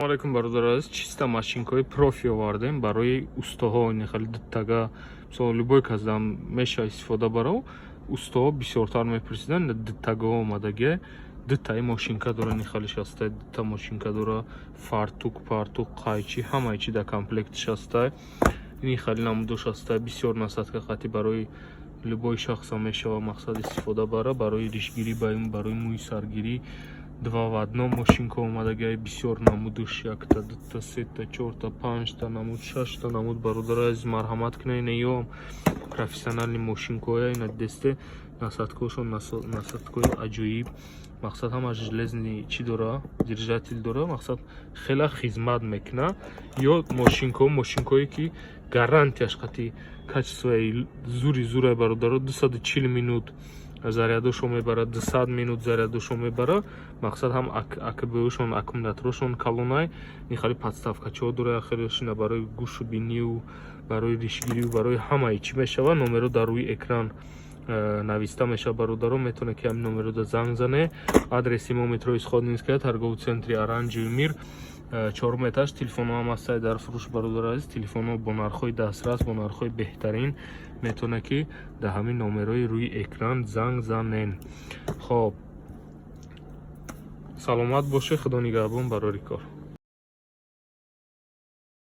Алайкум, бародар азиз. Чиста машинкаҳои профи овардем барои устоҳо. Ин хеле дутага, мисол, любой кас дам меша истифода баро. Устоҳо бисёртар мепурсиданд. Дутагаҳо омадагия, дутаи мошинка дора, ин хеле шастай, дута мошинка дора, фартук, партук, қайчи, ҳамаи чи дар комплектиш ҳастай. Ин хеле намудош ҳастай, бисёр насадка қати, барои любой шахса мешава, мақсад, истифода бара, барои ришгирӣ, барои мӯи саргирӣ. Два в одном мошинка омадагиай, бисёр намудуш: якта, дута, сета, чорта, панҷта намуд, шашта намуд. Бародари азиз, марҳамат кунед, ина ё профессиональный мошинкаҳоя. Ина десте, насадкаҳошон насадкаҳои аҷоиб, мақсад, ҳама железный чӣ дора, держатель дора, мақсад, хела хизмат мекуна. Ё мошинкаҳо, мошинкаҳое ки гарантияш қати, качествои зури зурай, бародаро. 240 минут зарядошо мебарад, 200 минут зарядошо мебарад. Мақсад, ҳам АКБшон, аккумуляторошон калонай. Ин хеле подставкачаҳо дора, хеле шина барои гӯшу бинию, барои ришгирию, барои ҳамаи чӣ мешавад. Номеро дар рӯи экран нависта мешавад, бародаро, метавонед ки ҳамин номерода занг зане. Адреси мо: метрои Сходнинская, торговый центри «Оранжевый мир», чорум этаж. Телефонҳо ҳам ҳастад дар фурӯш, бародари азиз. Телефонҳо бо нархҳои дастрас, бо нархҳои беҳтарин. Метавонед ки дар ҳамин номерои рӯи экран занг занен. Хоб, саломат бошед, худо нигаҳбон, барори кор.